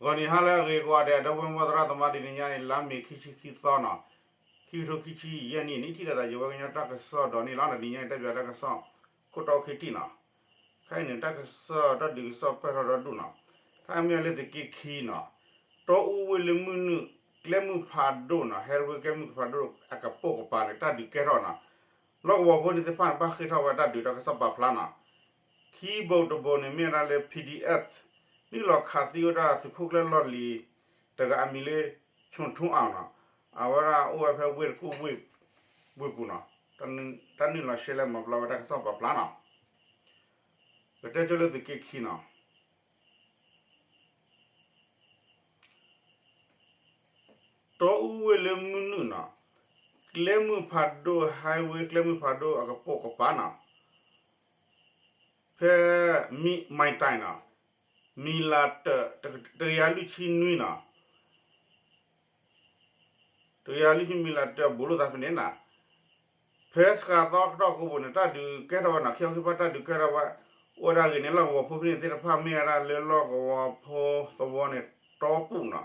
ဂီၤနံၤဟါလၢအဂ့ၤကိးဂၤဒဲး ဒီပုၢ်ဝဲၢ်မိၢ်သရၣ်သမါ တနံၤညါအံၤ လါမ့ၤခံဆံခံသီနီၤ, ခံကထိခံဆံယဲၢ်နံၣ် နံၣ်ထံၣ်လိာ်သး ယဝဲကညီတၢ်ကစီၣ်ဒီးန့ၣ်လီၤ. တနံၤညါအံၤ တၢ်ပၠးတၢ်ကစီၣ် ခိၣ်တီခံထံၣ်နီၤ. ခဲအံၤန့ၣ် တၢ်ကစီၣ်တၢ်ဒုးကစီၣ်ပဲာ်ထီၣ်ဒီဒူၣ်နီၤ. တၢ်မ့ၢ်လၢသုးက့ခံနီၤ, တီအူဝ့ၢ်လၢမုၢ်နုာ် ကျဲမုၢ်ဖးဒိၣ်နီၤ, ဟဲရ့ဝ့ၢ်ကျဲမုၢ်ဖးဒိၣ်အကပိာ်ကပၤန့ၣ် တၢ်ဒုးကဲထီၣ်နီၤ. လီၢ်ကဝီၤဖိန့ၣ်သ့ၣ်တဖၣ်န့ၣ် ဘၣ်ဃ့ၢ်ထီၣ်ဝဲတၢ်ဒုးတၢ်ကစီၣ်ပာ်ဖျါနီၤ. ခံဘိးတဘိးန့ၣ် မ့ၢ်ဝဲဒၣ်လၢ P D F နုာ်လီၤခးသံဝဲဒၣ်သုးခိၣ်ကျၢၢ်လီၢ်လံၤတဂၤအမံၤလၢ ဆိၣ်ထူအီၤနီၤ. အဝဲဒၣ်အိၣ်ဝဲဖဲဝ့ၢ်တကူၣ်ဝ့ၢ်ပူၤနီၤ. တၢ်နုာ်လီၤရှဲလဲၣ်မၤပျီဝဲတၢ်ကစီၣ်ပာ်ဖျါနီၤ. ပတဲဆိလၢသုးက့ခံနီၤ. တီအူဝ့ၢ်လၢမုၢ်နုာ်နီၤ, ကျဲမုၢ်ဖးဒိၣ် highway ကျဲမုၢ်ဖးဒိၣ်အကပိာ်ကပၤနီၤ, ဖဲ မံၤတၢ်နီၤ, မံၤလးတၢၢ် တကယၤလွံၢ်ဆံနွံနီၤ, တကယၤလွံၢ်ဆံမံၤလးတၢၢ် ဘူးလိာ်သးဖဲန့ၣ်နီၤ. ဖဲစှၤသီကတီၢ်ကိးပူၤန့ၣ် တၢ်ဒုးကဲထီၣ်ဝဲနီၤ, ခံခီခံဖီတၢ်ဒုးကဲထီၣ်ဝဲ, အိၣ်ဝဲဒၣ်ဂ့ၤန့ၣ် လီၢ်ကဝီၤဖိဖဲန့ၣ်သ့ၣ်တဖၣ် မ့ၢ်ဝဲဒၣ်လၢလီၢ်ကဝီၤဖိသဝီန့ၣ် တီပူၣ်နီၤ,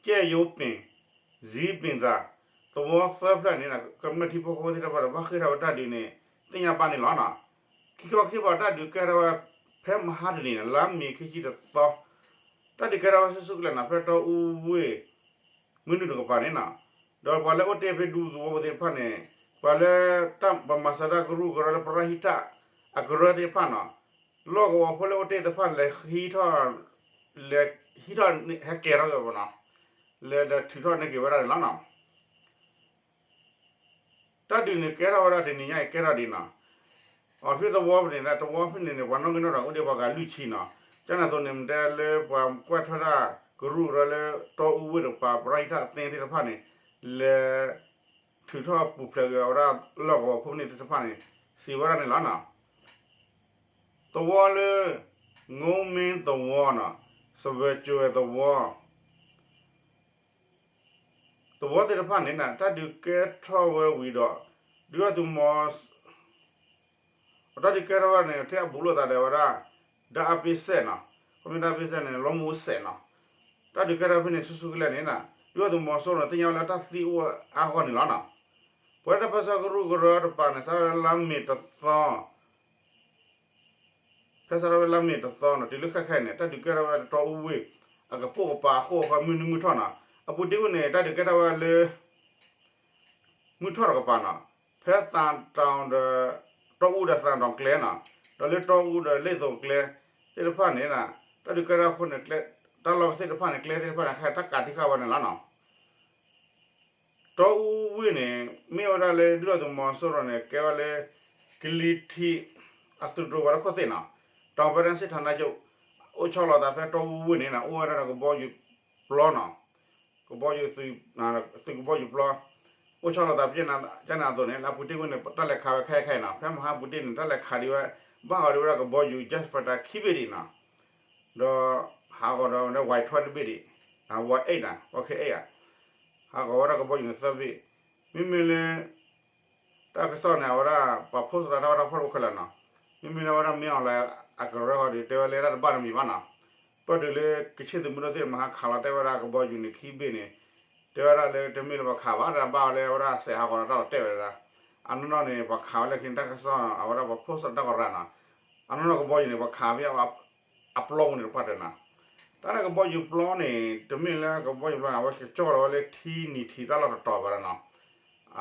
ကဲယိပ့ၣ် စံပ့ၣ်သး သဝီသၢဖျၢၣ်န့ၣ် ကမျၢၢ်ထံဖိကီၢ်ဖိသ့ၣ်တဖၣ်ဒီး ဘၣ်ဃ့ၢ်ထီၣ်ဝဲတၢ်ဒုးန့ၣ် သ့ၣ်ညါဘၣ်န့ၣ်လီၤနီၤ. ခံခီခံဖီတၢ်ဒုးကဲထီၣ်ဝဲ ဖဲမဟါတနံၤန့ၣ် လါမ့ၤခံဆံတသီ, တၢ်ဒုးကဲထီၣ်ဝဲဆူၣ်ဆူၣ်ကလဲာ်နီၤ ဖဲတီအူဝ့ၢ် မုၢ်နုာ်တကပၤန့ၣ်နီၤ. ဒီးပှၤလၢအိၣ်တ့ၢ်ဖဲဒူသဝီပူၤသ့ၣ်တဖၣ်န့ၣ် ပှၤလၢ ပှၤမၤစၢၤတၢ်ကရူၢ်ကရၢလၢ ပရဟံၣ်တၢ်အကရၢသ့ၣ်တဖၣ်နီၤ, လီၢ်ကဝီၤဖိလၢအိၣ်တ့ၢ်သ့ၣ်တဖၣ်လဲၤဟံးထီၣ် လဲၤဟံးထီၣ်ဟဲကဲထီၣ်က့ၤဝဲနီၤ, လဲၤဒီးထုးထီၣ်န့ၢ်က့ၤဝဲဒၣ်န့ၣ်လီၤနီၤ. တၢ်ဒုးန့ၣ်ကဲထီၣ်ဝဲဒၣ်တနံၤညါအံၤကဲထီၣ်ဒံးနီၤ. အီၤဖဲသဝီဖဲန့ၣ် သဝီဖဲန့ၣ်န့ၣ် ပှၤနီၣ်ဂံၢ်နီၣ်ဒွးအိၣ်ဒံးပှၤဂၤလွံၢ်ဆံနီၤ. ကန့ၣ်အသိးန့ၣ် မ့ၢ်တဲလၢပှၤကွၢ်ထွဲဒၣ်ကရူၢ်ကရၢလၢ တီအူဝ့ၢ်တကပၤ ပရဟံၣ်တၢ်အသ့သ့ၣ်တဖၣ်န့ၣ် လဲၤထုးထီၣ်ပူၤဖျဲးက့ၤအဝဲဒၣ်လီၢ်ကဝီၤဖိန့ၣ်သ့ၣ်တဖၣ်န့ၣ် စံးဝဲဒၣ်န့ၣ်လီၤနီၤ. သဝီလၢ ငိမ့ၢ်သဝီနီၤ, စဝဲကၠွဲသဝီ သဝီသ့ၣ်တဖၣ်န့ၣ် တၢ်ဒုးကဲထီၣ်ဝဲဝံၤဒီး ဒုၣ်ဒါသုးမီၤ တၢ်ဒုးကဲထီၣ်ဝဲန့ၣ် ထဲအဘူးလိာ်သးဒီးဝဲဒၣ် ဒၣ်အပ့ၤစဲးနီၤ, ခီမ့ၢ်ဒၣ်အပ့ၤစဲးန့ၣ် လီမူစဲးနီၤ. တၢ်ဒုးကဲထီၣ်ဖဲန့ၣ်ဆူၣ်ဆူၣ်ကလဲာ်န့ၣ် ဒုၣ်ဒါသုးမီၤစိရိၤန့ၣ် သ့ၣ်ညါဝဲလၢတၢ်သံအိၣ်အါဂီၢ်န့ၣ်လီၤနီၤ. ပဝဲဒၣ်တၢ်ပၢဆှၢကရူၢ်ကရၢတကပၤန့ၣ် စးထီၣ်လၢလါမ့ၤတသီ ဖဲစးထီၣ်ဝဲလါမ့ၤတသီနီၤ တုၤလၢခဲခဲအံၤန့ၣ် တၢ်ဒုးကဲထီၣ်ဝဲတီအူဝ့ၢ် အကပိာ်ကပၤအဃိ အဃိမုၢ်နံၤမုၢ်ထီၣ်နီၤ. အပူၤတ့ၢ်ဝဲန့ၣ် တၢ်ဒုးကဲထီၣ်ဝဲလၢ မုၢ်ထီၣ်တကပၤနီၤ ဖဲသးတီၤဒီး တီအူဒီးသးတီၤကျဲနီၤ ဒီးလၢတီအူဒီးလ့ၣ်သိၤကျဲသ့ၣ်တဖၣ်န့ၣ် တၢ်ဒုးကဲထီၣ်အဃိန့ၣ် တၢ်လီၢ်သ့ၣ်တဖၣ်န့ၣ် ကျဲသ့ၣ်တဖၣ်န့ၣ် ခဲတၢ်ကးတံာ်ဃာ်ဝဲန့ၣ်လီၤနီၤ. တီအူဝ့ၢ်န့ၣ် မ့ၢ်ဝဲဒၣ်လၢ ဒုၣ်ဒါသုးမီၤစိရိၤန့ၣ် ကဲဝဲလၢ ကလံၤထံး အသုးတြိၤဝဲၤလီၢ်ခိၣ်သ့ၣ်နီၤ တောင်ပိုင်းတိုင်းစစ်ဌာနချုပ် အိၣ်ဆီလီၤသးဖဲတီအူဝ့ၢ်န့ၣ် အိၣ်ဝဲဒၣ်ဒီးကဘီယူၤပျီနီၤ ကဘီယူၤ သုးကဘီယူၤပျီ အိၣ်ဆီလီၤသးဖဲကန့ၣ်အသိးန့ၣ် လၢအပူၤတ့ၢ်ဝဲန့ၣ် တၢ်လဲၤခးဝဲခဲအံၤခဲအံၤနီၤ ဖဲမဟါပူၤတ့ၢ်န့ၣ် တၢ်လဲၤခးဒံးဝဲ ဘၣ်ဂီၤဒံးဝဲဒၣ်ကဘီယူၤ Jet Fighter ခံဘ့ၣ်ဒံးနီၤ ဒီးဟးဂီၤဒီး Y twelve တဘ့ၣ်ဒံး Y eight နီၤ Y eight ဧါ ဟးဂီၤဝဲဒၣ်ကဘီယူၤန့ၣ်သၢဘ့ၣ် မ့မ့ၢ်လၢ တၢ်ကစီၣ်န့ၣ် အဝဲဒၣ် ပှၤ post တၢ်တၢ်ဖီၣ်တအိၣ်ခဲလၢာ်နီၤ မ့မ့ၢ်လၢဝဲဒၣ် မင်းအောင်လှိုင် အကရၢဃီဒီး တဲဝဲလၢတၢ်တဘၣ်တမံၤဘၣ်နီၤ ပၢၢ်တုၤလၢကချ့ၣ်သုးမုၢ်ဒိၣ်သ့ၣ်မဟါခးလီၤတဲဝဲဒၣ်ကဘီယူၤန့ၣ်ခံဘ့ၣ်န့ၣ် တဲဝဲဒၣ်လၢတမ့ၢ်လၢပှၤခးဘၣ် တၢ်ဘၣ်ဝဲလၢအဝဲဒၣ်စဲးဟးဂီၤဒီးတၢ်လီၤတဲာ်ဝဲဒၣ် အနီၢ်နီၢ်န့ၣ် ပှၤခးဝဲလၢခံန့ၣ် တၢ်ကစီၣ်အဝဲဒၣ်ပှၤ post တၢ်ကရၢနီၤ အနီၢ်နီၢ်ကဘီယူၤန့ၣ် ပှၤခးဖဲ အပျီပူၤန့ၣ်တပှၢ်တၢၢ်နီၤ တၢ်လၢကဘီယူၤပျီန့ၣ် တမ့ၢ်လၢကဘီယူၤပျီန့ၣ် အဝဲကၠီၣ်လီၤဝဲလၢထံနံၤထံ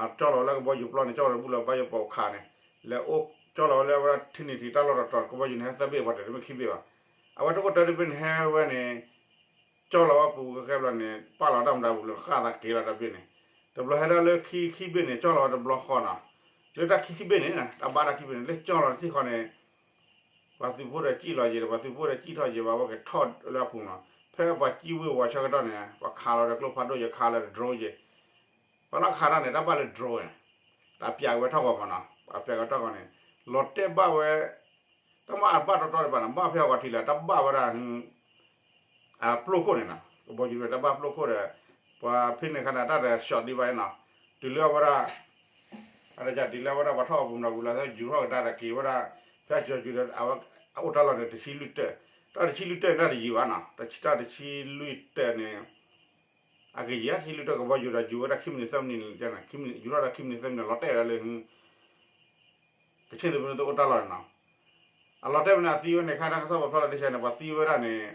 းတၢ်လီၢ်တတီၤဘၣ်နီၤ အကၠီၣ်လီၤဝဲလၢကဘီယူၤပျီန့ၣ် ကၠီၣ်လီၤဘူၣ်လီၤဘါယိၤပှၤခးန့ၣ် လဲၤအိၣ်ကၠီၣ်လီၤဝဲလၢအဝဲဒၣ် ထံနံၤထံးတၢ်လီၢ်တတီၤ ကဘီယူၤန့ၣ် ဟဲသၢဘ့ၣ်ပှၤတၢၢ်တမ့ၢ်ခံဘ့ၣ်ဘၣ် အဝဲတအိၣ်တၢ်တဘ့ၣ်န့ၣ် ဟဲဝဲန့ၣ် ကၠီၣ်လီၤဝဲပူၤကဲဘျီန့ၣ် ပာ်လီၤတၢ်မတၤပူၤလၢဃၣ်သးက့ၤလီၤတၢ်ဘ့ၣ်န့ၣ် တဘျီဟဲဒၣ်လၢခံခံဘ့ၣ်န့ၣ် ကၠီၣ်လီၤဝဲတဘျီဃီနီၤ လၢတၢ်ခံခံဘ့ၣ်န့ၣ် တၢ်ဘၣ်တၢ်ခံဘ့ၣ်န့ၣ် လၢကၠီၣ်လီၤတထံၣ်ဃီန့ၣ် ပှၤသုးဖိဒီးစံၣ်လီၤယံၤဒီး ပှၤသုးဖိဒီးစံၣ်ထီၣ်ယံၤဘၣ် အဝဲကထီၣ်လၢအပူၤနီၤ ဖဲပှၤစံၣ်ဝ့ၤဝီၤဆၢကတီၢ်န့ၣ် ပှၤခးလီၤဒီးကျိဖးဒိၣ်ယခးလီၤဒီး drone ယဲ ပှၤလၢခးတၢ်န့ၣ် တၢ်ဘၣ်လၢ drone န့ၣ် တၢ်ပျးက့ၤဝဲထီၣ်ဂီၤမးနီၤ ပှၤပျးက့ၤထီၣ်ဂီၤန့ၣ် လီၤတဲာ်ဘၣ်ဝဲ တၢ်မ့ၢ်အဘၣ်တီတီဒံးဘၣ်နီၤ ဘၣ်ဖဲအဂီၤထံးလၢ တၢ်ဘၣ်ဝဲဒၣ် အပျိၢ်ခိၣ်န့ၣ်နီၤ ကဘီယူၤတၢ်ဘၣ်ပျိၢ်ခိၣ်ဒီး ပှၤဖဲန့ၣ်ခါန့ၣ် တၢ်ဒီး shot ဒံးဘၣ်နီၤ တုၤလၢအဝဲဒၣ် အတကးတုၤလၢအဝဲဒၣ်ပှၤထီၣ်အပူၤနီၤ ဝံၤလီၤသၢယူၤထီၣ်ကဒါဒီးက့ၤဝဲဒၣ် ဖဲကၠီၤယူၤဒီး အဝဲအိၣ်တၢ်လီၢ်န့ၣ် တဆံလွံၢ်တၢၢ် တၢ်တဆံလွံၢ်တဲာ်န့ၣ် တၢ်တယံာ်ဘၣ်နီၤ, တၢ်တဆံလွံၢ်တဲာ်န့ၣ် အကယံာ်ဧါ, တဆံလွံၢ်တဲာ်ကဘီယူၤဒီး ယူၤဝဲဒၣ်ခံမံးနံးသၢမံးနံးန့ၣ်, ယူၤထီၣ်ဒၣ်ခံမံးနံးသၢမံးနံးန့ၣ် လီၤတဲာ်ဝဲဒၣ်လၢ ကဆ့ၣ်သုးမုၢ်ဒိၣ်အိၣ်တၢ်လီၢ်န့ၣ်နီၤ, အလီၤတဲာ်ဝဲန့ၣ် အသံဝဲန့ၣ် ခါတၢ်ကစီၣ်ပာ်ဖျါလီၤတဆဲးန့ၣ် ပှၤသံဝဲဒၣ်န့ၣ်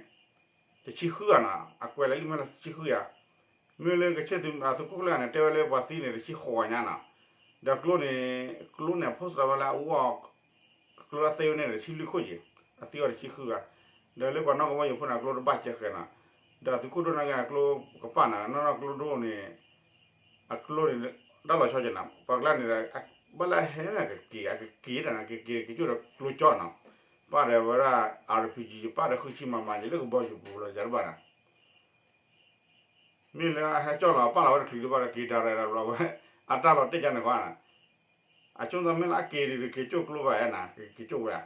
တဆံဃုဂၤနီၤ, အကွဲးလၢလံာ်မ့ၢ်လၢတဆံဃုဂၤ, မ့ၢ်လၢကဆ့ၣ်သုးမုၢ်ဒိၣ်အသုးခိၣ်ကျၢၢ်န့ၣ် တဲဝဲလၢပှၤသံန့ၣ် တဆံဃိးဂၤညါနီၤ, ဒီးကျိန့ၣ် ကျိန့ၣ် အ post ဝဲလၢအဝီ ကျိလၢအသံဝဲန့ၣ် တဆံလွံၢ်ခိၣ်က့ၤ, အသံဝဲတဆံဃုဂၤ, ဒီးလၢပှၤနီၣ်ကဝီၤယိၤဖိန့ၣ် အကျိတဘၣ်စဲဃဲၤနီၤ, ဒီးသုးခိၣ်ဒိၣ်နာ်က့အကျိကပာ်နီၤ, နီၢ်နီၢ်ကျိဒိၣ်န့ၣ် အကျိန့ၣ် တၢ်လီၤဆီက့ၤနီၤ, ပှၤကျါန့ၣ် ဘၣ်လၢအဟဲန့ၣ် အကက့ၤ အကက့ၤတၢ်န့ၣ် ကက့ၤကကၠိၣ်ဒီးကျိကၠီနီၤ, ပာ်ဒီးဝဲဒၣ် အါရ်ပံးကၠံ ပာ်ဒီးဃုဆံမမၤက့ၤ လၢကဘီယူၤပူၤလီၤ ယၤတဘၣ်နီၤ မ့ၢ်လၢအဟဲကၠီၣ်လီၤ အပာ်လီၤဝဲတချုးတဘၣ်ဒီး က့ၤဒၣ်ရဲၣ်ဒၣ်ဘျီဝဲ အတၢ်လီၤတဲာ်ကန့ၣ်ဃီ, အဆိကတၢၢ်မ့ၢ်လၢအက့ၤဒ်က့ၤကၠိၣ်ကျိဘၣ်ဧါနီၤ, ကက့ၤကၠိၣ်ဝဲဧါ,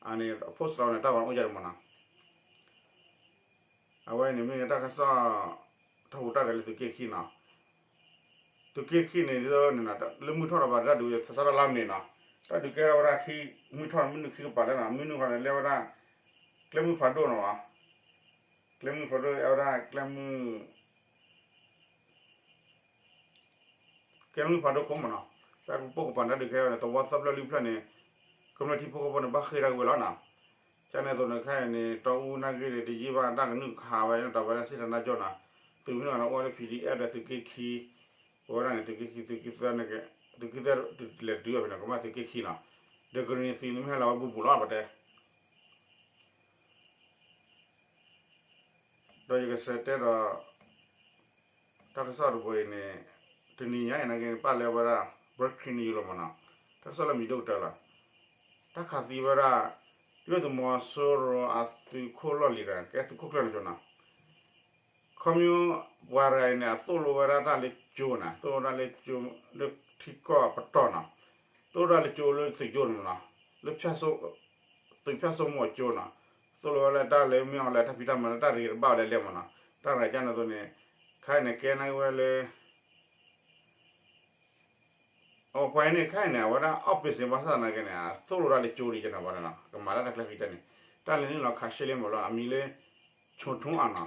အန့ၣ် post လီၤန့ၣ်တၢ်ဂီၤအိၣ်ယၤတမ့ၢ်နီၤ, အဝဲန့ၣ်မ့ၢ်တၢ်ကစီၣ် ထီၣ်ဟူးတၢ်ဂဲၤလၢသုးက့ခံနီၤ, သုးက့ခံန့ၣ် လၢမုၢ်ထီၣ်ဒီးဘၣ်တၢ်ဒုး ဆဆၢတၢ်လါမနုၤနီၤ, တၢ်ဒုးကဲထီၣ်ဝဲဒၣ်ခံ မုၢ်ထီၣ်မုၢ်နုာ်ခံကပၤလၢနီၤ, မုၢ်နုာ်ဃီန့ၣ် လဲၤဝဲဒၣ် ကျဲမုၢ်ဖးဒိၣ်နီၤ, ကျဲမုၢ်ဖးဒိၣ် အဝဲဒၣ်ကျဲမုၢ် ကျဲမုၢ်ဖးဒိၣ်ခိၣ်မ့ၢ်နီၤ, တၢ်ပိၢ်ကပၤန့ၣ် တၢ်ဒုးကဲထီၣ်န့ၣ် သဝီသၢဖျၢၣ်လွံၢ်ဖျၢၣ်န့ၣ် ကမျၢၢ်ထံဖိကီၢ်ဖိန့ၣ် ဘၣ်ဃ့ၢ်တၢ်ကဝဲၤလီၤနီၤ, ကန့ၣ်အသိးန့ၣ်ခဲအံၤန့ၣ် တီအူနာ်က့န့ၣ် တယံာ်ဘၣ်တၢ်ကနုာ်ခးဝဲ တၢ်ဝဲဒၣ်စံၣ်တၢ်နါကၠီနီၤ, သုးမုၢ်ဒိၣ်န့ၣ် အိၣ်ဝဲလၢ PDF ဒီးသုးက့ခံ ပဝဲဒၣ်န့ၣ် သုးက့ခံ သုးက့သၢန့ၣ် သုးက့သၢလဲၤတုၤဝဲဖဲန့ၣ် ကမၣ်သုးက့ခံနီၤ, ဒီးကရံၣ်နံၤသုးန့ၣ် မ့ၢ်ဟဲလီၤဝဲဘူးဘူးလီၤ ပတဲ ဒီးယကစံးတဲဒီး တၢ်ကစီၣ်တဘိအံၤန့ၣ် တနံၤညါအံၤနာ်က့ ပာ်လၢဝဲဒၣ် breaking news လီၤမ့ၢ်နီၤ, တၢ်ကစီၣ်လၢမံၤဒိၣ်ကတၢၢ်လီၤ, တၢ်ခးသံဝဲဒၣ် ဒုၣ်ဒါသုးမီၤစိရိၤအသုးခိၣ်လီၢ်လံၤတဂၤ ကဲသုးခိၣ်ကျၢၢ်န့ၣ်ကၠိနီၤ, ခီဖျိ ပှၤတဂၤအံၤန့ၣ် အသိၣ်လိဝဲဒၣ်တၢ်လၢကၠိနီၤ, သိၣ်လိဝဲဒၣ်လၢကၠိ လၢထံကီၢ်အပတီၢ်နီၤ, သိၣ်လိဝဲဒၣ်လၢကၠိလၢသုးကၠိန့ၣ်မ့ၢ်နီၤ, လၢ သုးဖၠၣ်စိမိၣ်အကၠိနီၤ, သိၣ်လိဝဲလၢတၢ်လၢမ့ၢ်အီၤလၢတၢ်ဖံးတၢ်မၤလၢတၢ်ရ့တဘၣ်ဝဲလဲၣ်လဲၣ်မ့ၢ်နီၤ, တၢ်ရၤကန့ၣ်အသိးန့ၣ် ခါအံၤန့ၣ် ကဲနာ်က့ဝဲလၢ အပှၤအံၤန့ၣ် ခါအံၤန့ၣ် အဝဲဒၣ် office ဘၣ်ဆၣ်သနာ်က့န့ၣ် အသိၣ်လိတၢ်လၢကၠိဒ်ကန့ၣ်ဝဲဒၣ်နီၤ, ကမၤတၢ်တၢ်ချၢဃံတၢ်န့ၣ် တၢ်လဲၤနုာ်လီၤခးရှဲလ့မ့ၢ်လီၤ အမံၤလၢ ဆိထူအနီၤ,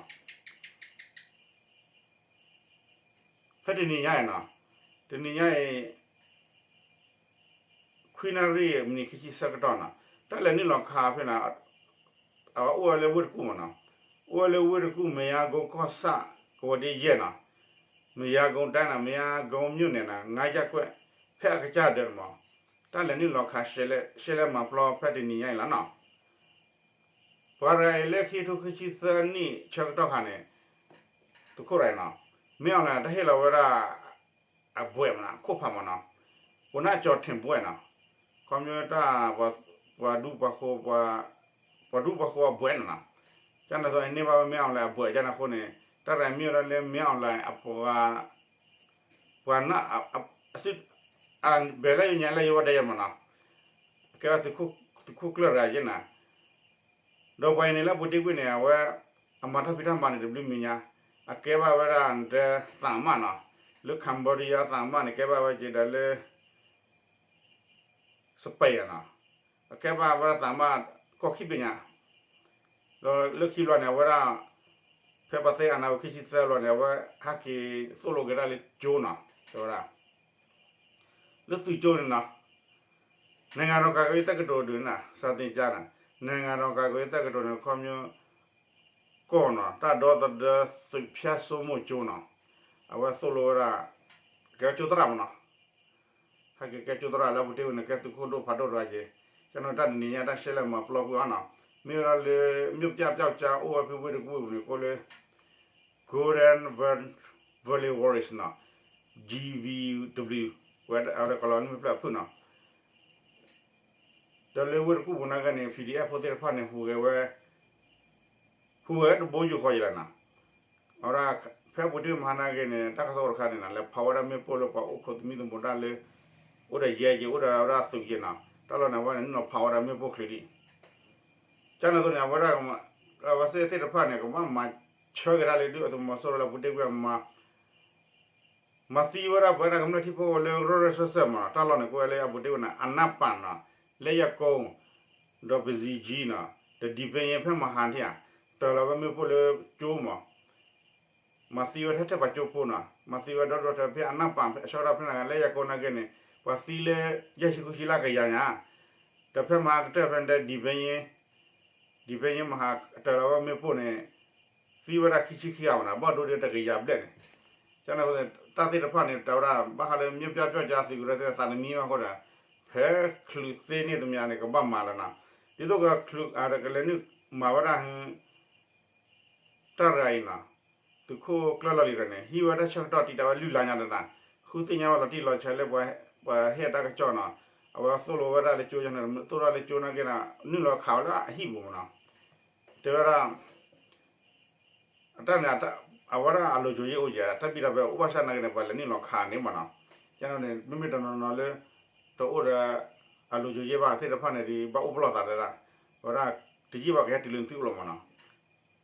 ဖဲတနံၤညါအံၤနီၤ, တနံၤညါအံၤ ခွံနၣ်ရံၣ်မံးနံးခံဆံဆၢကတီၢ်နီၤ, တၢ်လဲၤနုာ်လီၤခးဖဲန့ၣ် အအိၣ်ဝဲလၢဝ့ၢ်တကူၣ်မ့ၢ်နီၤ, အိၣ်ဝဲလၢဝ့ၢ်တကူၣ် မယါကုန်းကီၢ်ဆၣ် ကဝီၤဒ့ယဲၢ်နီၤ, မယါကုန်းတိုင်းနီၤ, မယါကုန်းမြို့နယ်နီၤ, ငါးရပ်ကွက် ဖဲအကစၢ်ဒၢးန့ၣ်မ့ၢ်, တၢ်လဲၤနုာ်လီၤခးရှဲလဲၣ်မၤပျီဖဲတနံၤညါအံၤလီၤနီၤ. ပှၤတဂၤအံၤလၢခံကထိခံဆံသၢနံၣ်ဆၢကတီၢ်ခါန့ၣ် သုးခိၣ်တဂၤအံၤနီၤ, မ့ၢ်အီၤန့ၣ် တၢ်ဟ့ၣ်လီၤဝဲဒၣ် အဘှဲးမ့ၢ်နီၤ, အခိၣ်ဖးမ့ၢ်နီၤ, ဝဲန့ၣ်ကၠီၤထ့ၣ်ဘှဲးနီၤ, ခီဖျိတၢ် ပှၤဒူပှၤဃိ ပှၤဒူပှၤဃိအဘှဲးန့ၣ်နီၤ, ကန့ၣ်သိးန့ၣ် န့ၢ်ဘၣ်ဝဲမ့ၢ်အီၤလၢအဘှဲးကန့ၣ်အဃိန့ၣ် တၢ်တဂၤမ့ၢ်ဝဲဒၣ်လၢမ့ၢ်အီၤလၢအပှၤ ပှၤနၢ် အစု အဘဲၣ်လၢယညါလၢယဝဲဒၣ်ယဲၢ်မ့ၢ်နီၤ, ကဲဝဲသုးခိၣ်ကျၢၢ်တဂၤယဲၢ်နီၤ, ဒီးပှၤအံၤန့ၣ်လၢအပူၤတ့ၢ်ကွံာ်န့ၣ် အဝဲ အမၤတၢ်ဖံးတၢ်မၤန့ၣ်တဘျုးမံၤညါ, အကဲဘၣ်ဝဲဒၣ်နတဲသးမၣ်နီၤ, လၢ Cambodia သးမၣ်န့ၣ် ကဲဘၣ်ဝဲက့ၤဒီးလၢ Spain နီၤ, အကဲဘၣ်ဝဲဒၣ်သးမၣ်ကီၢ်ခံဘ့ၣ်ညါ, ဒီးလၢခံဘျီန့ၣ် အဝဲဒၣ် ဖဲပှၤသ့အနၢ်ဝဲခံဆံသၢဘျီန့ၣ် အဝဲဟဲက့ၤသိၣ်လိက့ၤဒၣ်လၢကၠိနီၤ, တဲဝဲဒၣ် လၢသုးကၠိန့ၣ်နီၤ, နိုင်ငံတော်ကာကွယ်ရေးတက္ကသိုလ်ဒုးနီၤ စာသင်ကြားနီၤ, နိုင်ငံတော်ကာကွယ်ရေးတက္ကသိုလ်န့ၣ် ခီဖျိ ကီၢ်နီၤ တၢ်ဒီသဒၢသုးဖၠၣ်စိမိၣ်ကၠိနီၤ, အဝဲသိၣ်လိဝဲဒၣ် ကဲကၠိသရၣ်မ့ၢ်နီၤ, ဟဲက့ၤကဲကၠိသရၣ်လၢအပူၤတ့ၢ်ဝဲန့ၣ် ကဲသုးခိၣ်ဒိၣ်ဖးဒိၣ်တဂၤက့ၤ, ကန့ၣ်တၢ်တနံၤညါတၢ်ရှဲလဲၣ်မၤပျီကွံာ်အီၤနီၤ, မ့ၢ်ဝဲဒၣ်လၢ မြို့ပြပျောက်ကြား အိၣ်ဝဲဖဲဝ့ၢ်တကူၣ်ပူၤန့ၣ် ကိးလၢ Golden Valley Warriors နီၤ, G V W ဝဲအဝဲကလီၤနံၣ်မ့ၢ်ဖျၢၣ်အဖုၣ်နီၤ, ဒီးလၢဝ့ၢ်တကူၣ်ပူၤနာ်က့န့ၣ် PDF ဖိသ့ၣ်တဖၣ်န့ၣ် ဟူးဂဲၤဝဲ ဟူးဂဲၤတဘိယူၢ်ဃီယဲလီၤနီၤ, အဝဲဒၣ် ဖဲပူၤတ့ၢ်မဟါနာ်က့န့ၣ် တၢ်ကစီၣ်တခါန့ၣ်နီၤ လဲၤဖးဝဲဒၣ်မ့ၣ်ပိၢ်လၢပှၤအိၣ်ခိးသမံသမိးတၢ်လၢ အိၣ်ဒီးယဲၢ်က့ၤ အိၣ်ဒီးဝဲဒၣ်သုးက့ၤနီၤ, တၢ်လီၢ်န့ၣ် အဝဲန့ၣ်နုာ်လီၤဖးဝဲဒၣ်မ့ၣ်ပိၢ်ချ့ဒံး, ကန့ၣ်အသိးန့ၣ် အဝဲဒၣ် အဝဲသ့ၣ်သ့ၣ်တဖၣ်န့ၣ် ကဘၣ်မၤဆၢက့ၤဒၣ်လၢဒုၣ်ဒါသုးမီၤစိရိၤလၢပူၤတ့ၢ်ကွံာ်အမါ မၤသံဝဲဒၣ်ပဝဲဒၣ်ကမျၢၢ်ထံဖိကီၢ်ဖိလၢရၢၢ်ရၢၢ်စၢၢ်စၢၢ်မ့ၢ်နီၤ, တၢ်လီၢ်န့ၣ် ကဲဝဲလၢအပူၤတ့ၢ်ဝဲန့ၣ် အနၢ်ပၢၣ်နီၤ, လၢယၤကိၣ် ဒီးပဇံကၠံနီၤ, တဒံးပဲယဲဖဲမဟါထံၣ်ဧါ, တၢ်လီၤဝဲမ့ၣ်ပိၢ်လၢကၠိမး မၤသံဝဲထဲထဲပှၤကၠိဖိနီၤ, မၤသံဝဲဒီဒီထဲဖဲအနၢ်ပာ် အဆၢကတီၢ်ဖဲန့ၣ် လၢယၤကိးနာ်က့န့ၣ် ပှၤသံလၢ ယဲၢ်ဆံဃုဆံလၢကယၤညါ, ဒီးဖဲမဟါကတၢၢ်ဖဲန့ၣ် ဒံးပဲယဲ ဒံးပဲယဲမဟါ တၢ်လီၤဝဲမ့ၣ်ပိၢ်န့ၣ် သံဝဲဒၣ်ခံဆံခံဂၤမနီၤ, ဘၣ်ဒိဒ်တကယၤဘျဲၣ်န့ၣ်, ကန့ၣ်အဃိ တၢ်သ့ၣ်တဖၣ်န့ၣ် တၢ်ဝဲဒၣ် ဘၣ်ဃးလၢ မြို့ပြပျောက်ကျား သုးကရၢသ့ၣ် သးတမံဘၣ်အဃိဒီး ဖဲချုးသ့န့ၢ်သမံးန့ၣ် ကဘၣ်မၤလီၤနီၤ, ဒ်သိးကချုးအကလဲၤနုာ်မၤဝဲဒၣ် တၢ်ရၤအံၤနီၤ, သုးခိၣ်ကျၢၢ်လီၢ်လံၤတဂၤန့ၣ် ဟံးဝဲတၢ်ဆၢကတီၢ်တံာ်တာ်ဝဲလွံၢ်လါညါတနၤ, ဃုသ့ၣ်ညါဝဲလီၤတံၢ်လီၤဆဲးလၢ ပှၤဟ့ၣ်တၢ်ကစီၣ်နီၤ, အဝဲသိၣ်လိဝဲဒၣ်လၢကၠိယၤန့ၣ် သိၣ်တၢ်လၢကၠိနာ်က့ဒီး နုာ်လီၤခးဝဲလၢအဟံၣ်ပူၤမနီၤ, တဲဝဲဒၣ် အတၢ်န့ၣ် အဝဲဒၣ်အလိၤကိၤယ့ၢ်အိၣ်ယဲၢ် တၢ်ဘံၣ်တၢ်ဘၢအိၣ်ဘၣ်ဆၣ်နာ်က့န့ၣ် ပှၤလဲၤနုာ်လီၤခးန့ၣ်မနီၤ, ကန့ၣ်န့ၣ် မ့မ့ၢ်တနီၤနီၤလၢ တအိၣ်ဒီး အလိၤကိၤယ့ၢ်ဘၣ်သ့ၣ်တဖၣ်န့ၣ်ဒီး ဘၣ်အိၣ်ပလီၢ်သးတဲဒၣ်, အဝဲဒၣ် တယံာ်ဘၣ်ကဟဲတုၤလၢနသုအိၣ်လီၤမနီၤ,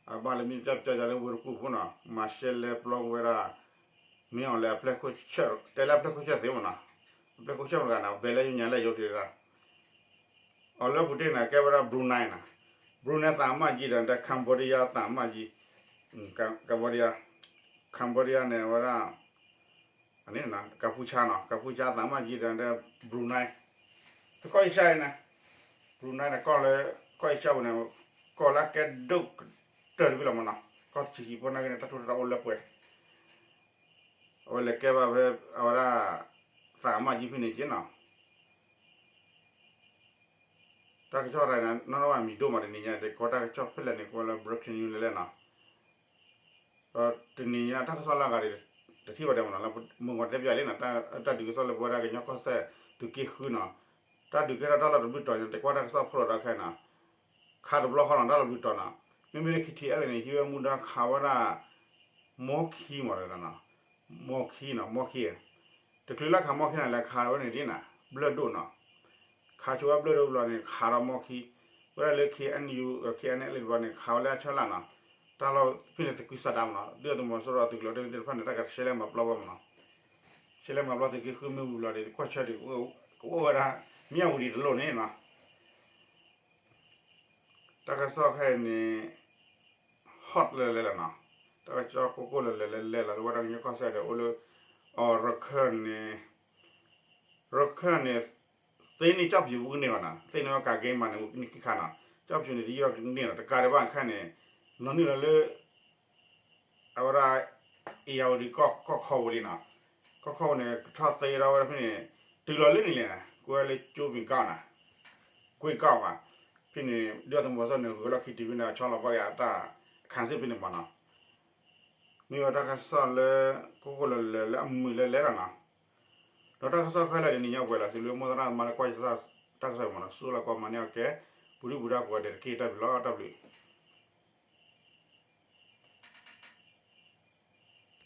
အဘၣ်လၢမ့ၢ်ပျၢ်ပျၢ်ယၤလၢဝ့ၢ်တကူၣ်ပူၤနီၤ မၤရှဲလဲပျီကွံာ်ဝဲဒၣ် မ့ၢ်အီၤလၢအပျဲၢ်ခိၣ်ဆၢၣ် တဲလၢအပျဲၢ်ခိၣ်ဆၢၣ်သ့မနီၤ, အပျဲၢ်ခိၣ်ဆၢၣ်မတဂၤန့ၣ် ဘဲလၢယညါလၢယိၤတ့ၢ်ဒၣ် အီၤလၢပူၤတ့ၢ်န့ၣ် ကဲဝဲဒၣ် Brunei နီၤ, Brunei သံအမတ်ကြီးဒီး Cambodia သံအမတ်ကြီး, Cambodia, Cambodia န့ၣ် အဝဲဒၣ် ကပူၤဆါနီၤ ကပူၤဆါသံအမတ်ကြီးဒီး Brunei, တကီၢ်အ့ရှၢအံၤန့ၣ် Brunei န့ၣ် ကီၢ်လၢ ကီၢ်အ့ရှၢပူၤန့ၣ် ကီၢ်လၢအကဲဒိၣ်ကတၢၢ်တဘ့ၣ်လီၤမနီၤ, ကီၢ်ဆံးဆံးဖိနာ်က့န့ၣ် တၢ်ထူးတၢ်တီၤအိၣ်လၢပှဲၤ အဝဲလဲၤကဲဘၣ်ဖဲ အဝဲဒၣ် သံအမတ်ကြီးဖဲန့ၣ်က့နီၤ, တၢ်ကစီၣ်တၢ်န့ၣ် နီၢ်နီၢ်ဝဲမံၤဒိၣ်မးတနံၤညါ တကွၢ်တၢ်ကစီၣ်ဖဲလဲၣ်န့ၣ် ကွၢ်လၢ breaking news လဲၣ်လဲၣ်နီၤ, ဒီးတနံၤညါတၢ်ကစီၣ်လၢအဂၤဒီး တထံၣ်ဘၣ်ဒဲးမနီၤ လၢမုၢ်ဂီၤတဲပၠးလံနီၤ, တၢ်ဒုးကစီၣ်လၢပဝဲဒၣ်ကညီကီၢ်စဲၣ်သုးက့ဃုနီၤ, တၢ်ဒုးကဲထီၣ်တၢ်လီၢ်တဘျုးတီၤန့ၣ် တကွၢ်တၢ်ကစီၣ်ဖီၣ်လိာ်ဒီးခဲနီၤ ခးတဘျီဃီနီၤ တၢ်လီၢ်တဘျုးတီၤနီၤ, မ့မ့ၢ်လၢ K T L A န့ၣ် ဟံးဝဲမူဒါခးဝဲဒၣ် မီခံမးနီၤ, မီခံနီၤ မီခံ, တချုးလၢခးမီခံန့ၣ် လဲၤခးဝဲန့ၣ်ဒ်နီၤ ဘျၢၣ်ဒိၣ်နီၤ, ခးဆိဝဲဘျၢၣ်ဒိၣ်ဘျီန့ၣ် ခးဒီးမီခံ, ဝဲဒၣ်လၢ K N U K N L A တဘျီန့ၣ် ခးဝဲလၢအဆၢလၢ်နီၤ, တၢ်လီၢ်ဖဲန့ၣ်သကွံၢ်စးဒၣ်မနီၤ ဒုၣ်ဒါသုးမီၤစိရိၤအသုးကျိၤတဖၣ်န့ၣ် တၢ်ကရှဲလဲၣ်မၤပျီဝဲမနီၤ, ရှဲလဲၣ်မၤပျီသုးက့ဃုမ့ၢ်ဝံၤဘျီဒီး ကွၢ်ဆၢဒီး ကအိၣ်ဝဲဒၣ် မ့ၢ်အဝံၤဒံးတလိၣ်န့ၣ်နီၤ တၢ်ကစီၣ်ခဲအံၤန့ၣ် hot လၢလဲၤလီၤနီၤ, တၢ်ကစီၣ်ကိၢ်ကိၢ်လၢလဲၤလၢလဲၤလီၤလၢဝဲဒၣ်ကညီကီၢ်စဲၣ်ဒီး အိၣ်လၢ အီၤရခၢၣ်န့ၣ် ရခၢၣ်န့ၣ် သ့န့ၢ်ကၠီၣ်ဖၠူးဝံၤန့ၢ်ဘၣ်နီၤ, သ့န့ၢ်ဝဲကးက့မးန့ၣ် ဝံၤန့ၢ်ခံခါနီၤ, ကၠီၣ်ဖၠူးန့ၣ် တယံာ်ဘၣ်ကန့ၢ်နီၤ, တကးဒံးဘၣ်ခဲန့ၣ် နီၤနုာ်လီၤလၢ အဝဲဒၣ် အ့ၣ်ယၣ်ဝတံၤကီၢ်ခီပူၤလံနီၤ, ကီၢ်ခီပူၤန့ၣ် ကထီၣ်သ့ထီၣ်ဝဲဒၣ်ဖဲန့ၣ် တုၤလီၤလၢန့ၣ်လဲၣ်နီၤ, ကွဲလၢကၠိမ့ၢ်ကီၢ်နီၤ, ကွ့ကီၢ်ဘၣ်, ဖဲန့ၣ် ဒုၣ်ဒါသုးမီၤစိရိၤန့ၣ် ဂုၤလီၢ်ခံတုၤဖဲန့ၣ် အဆီလီၤဘၣ်က့ၤအတၢ်ခးစ့ၢ်ဖဲန့ၣ်မးနီၤ, မ့ၢ်ဝဲတၢ်ကစီၣ်လၢ ကိၢ်ကိၢ်လၢလဲၤလၢအမုာ်လၢလဲၤလီၤနီၤ, ဒီးတၢ်ကစီၣ်ခဲလၢာ်တနံၤညါပှဲၤလီၤ စံးဘျုးမိၢ်သရၣ်သမါလၢကွၢ်ယတၢ်ကစီၣ်မးနီၤ, ဆူလီၤကွၢ်မၤန့ၢ်အီၤကဲ ပူၤဒုၣ်ပူၤဒါကိးဂၤဒဲးတက့ၢ် တၢ်ဘျုးလီၤ တၢ်ဘျုး